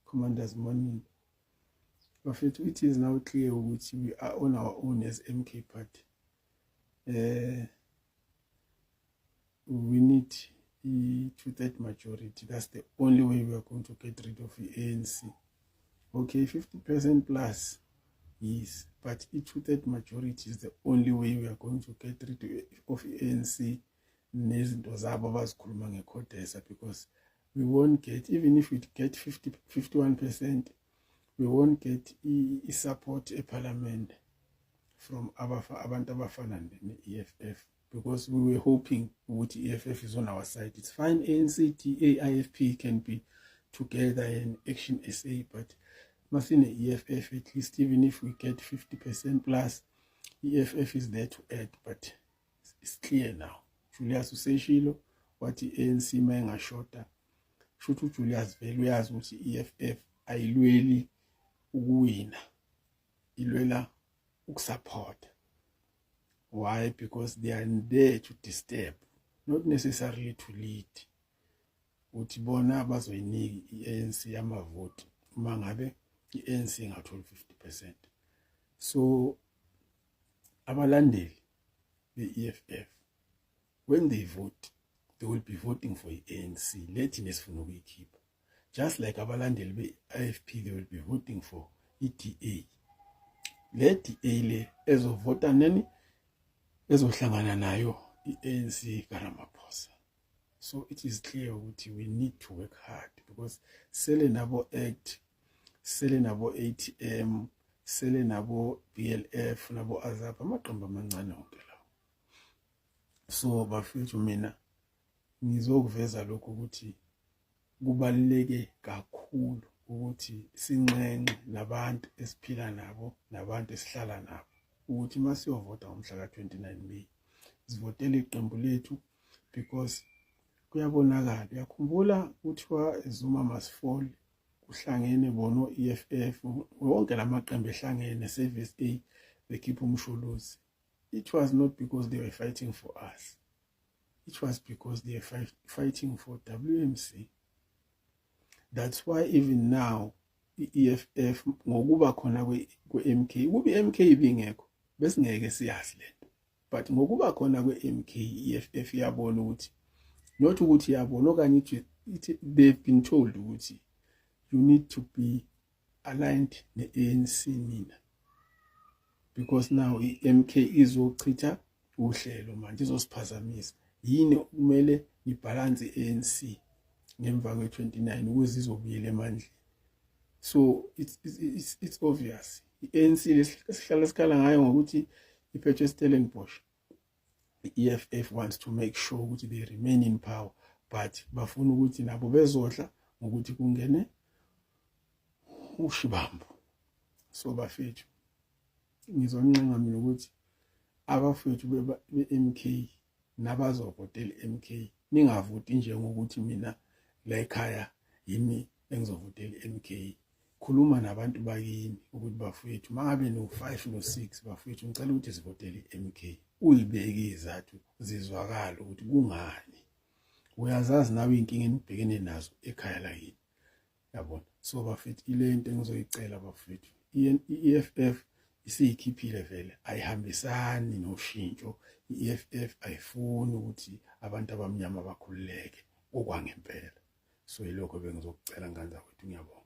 Commanders morning. Bafethu, it is now clear ukuthi we are on our own as MK Party. We need a two-third majority. That's the only way we are going to get rid of the ANC. Okay, 50% plus, yes, but a two-third majority is the only way we are going to get rid of the ANC nezinto zabo abazikhuluma ngeCODESA, because we won't get, even if we get 50 51%, we won't get i-support eParliament from abantu abafana ne-EFF, because we were hoping ukuthi i-EFF is on our side. It's fine, ANC, DA, IFP can be together in Action SA, but masine EFF, at least even if we get 50% plus, EFF is there to add. But it's clear now, Julius useshilo wathi i-ANC mayingashoda, shuthi uJulius vele uyazi ukuthi i-EFF ayilweli ukuwina, ilwela ukusupporta. Why? Because they are there to disturb, not necessarily to lead. Uthi bona bazoyinika i-ANC amavoti uma ngabe i-ANC ingatholi 50%. So abalandeli be-EFF, when they vote, they will be voting for i-ANC le thina esifuna ukuyikhipha, just like abalandeli be-IFP, they will be voting for i-DA, le DA le ezovota neni ezohlangana nayo i-ANC kaRamaphosa. So it is clear ukuthi we need to work hard, because sele nabo ACT, sele nabo ATM, sele nabo BLF, nabo AZAP, amaqembu amancane wonke lawo. So bafethu, mina ngizokuveza lokhu ukuthi kubaluleke kakhulu ukuthi sinxenxe nabantu esiphila nabo nabantu esihlala nabo ukuthi masiyovota ngomhla ka-29 May, sivotele iqembu lethu, because kuyabonakala. Uyakhumbula kuthiwa Zuma must fall, kuhlangene bona o-EFF, wonke lamaqembu ehlangene, Service A, bekhipha uMsholozi. It was not because they were fighting for us, it was because they are fighting for WMC. That's why even now i-EFF ngokuba khona kwe-MK, kuba i-MK ibingekho besingeke siyazi lento, but ngokuba khona kwe-MK, i-EFF iyabona ukuthi, not ukuthi iyabona okanye ithi, they've been told ukuthi you need to be aligned ne-ANC nina, because now i-MK izochitha uhlelo manje, izosiphazamisa. Yini kumele nibalance i-ANC ngemva kwe-29 ukuze izobuyela emandleni? So it's obvious, i-ANC lesihlala sikhala ngayo ngokuthi iphethwe Stellenbosch, i-EFF wants to make sure ukuthi they remain in power, but bafuna ukuthi nabo bezodla ngokuthi kungene uShivambu. So bafethu, ngizoncenga mina ukuthi abafethu be-MK nabazovotela i-MK, ningavoti njengokuthi mina la ekhaya yimi engizovotela i-MK. Khuluma nabantu bakini ukuthi bafethu, mangabe no-5 no-6, bafethu, ngicela ukuthi sivotele i-MK. Uyibeke izathu zizwakala ukuthi kungani. Uyazazi nawe iy'nkinga enibhekene nazo ekhaya lakini, yabona. So bafethu, ile nto engizoyicela bafethu, i-EFF isiyikhiphile vele, ayihambisani noshintsho. I-EFF ayifuni ukuthi abantu abamnyama bakhululeke okwangempela. So yilokho bengizokucela, ngane zakwethu. Ngiyabonga.